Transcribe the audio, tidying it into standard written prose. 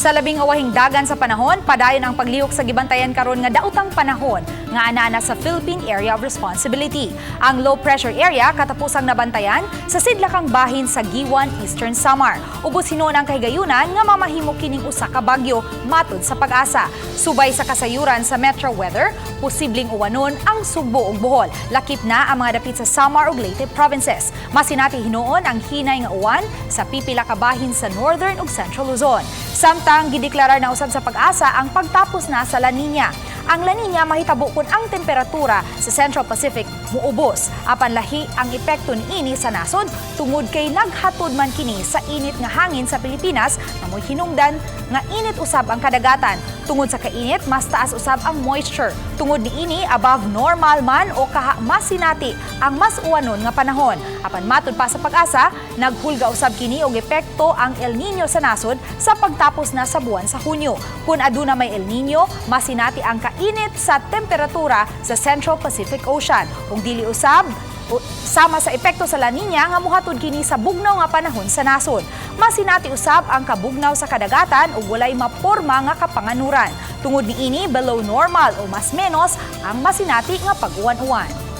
Sa labing awahing dagan sa panahon, padayon ang paglihok sa gibantayan karon nga daotang panahon nga anana sa Philippine Area of Responsibility. Ang low pressure area katapusang nabantayan sa sidlakang bahin sa Guiuan, Eastern Samar. Ubos hinuon ang kahigayunan nga mamahimo kining usa ka bagyo, matud sa PAGASA. Subay sa kasayuran sa Metro Weather, posibleng uwanon ang Sugbo ug Bohol. Lakip na ang mga dapit sa Samar ug Leyte provinces. Masinati hinuon ang hinay nga uwan sa pipila ka bahin sa Northern ug Central Luzon. Samtang gideklarar na usab sa PAGASA ang pagtapos na sa La Nina. Ang La Nina mahitabo kung ang temperatura sa Central Pacific muubos. Apan lahi ang epekto niini sa nasod tungod kay naghatod man kini sa init nga hangin sa Pilipinas nga mo'y hinungdan nga init usab ang kadagatan. Tungod sa kainit, mas taas usab ang moisture. Tungod niini, above normal man o kaha masinati ang mas uwanon nga panahon. Apan matud pa sa PAGASA, naghulga usab kini og epekto ang El Nino sa nasod sa pagtapos na sa buwan sa Hunyo. Kung aduna may El Nino, masinati ang kainit sa temperatura sa Central Pacific Ocean. Ug dili usab sama sa epekto sa La Nina nga muhatod kini sa bugnaw nga panahon sa nasod. Masinati usab ang kabugnaw sa kadagatan ug walay maporma nga kapanganuran. Tungod niini, below normal o mas menos ang masinati nga pag-uwan-uwan.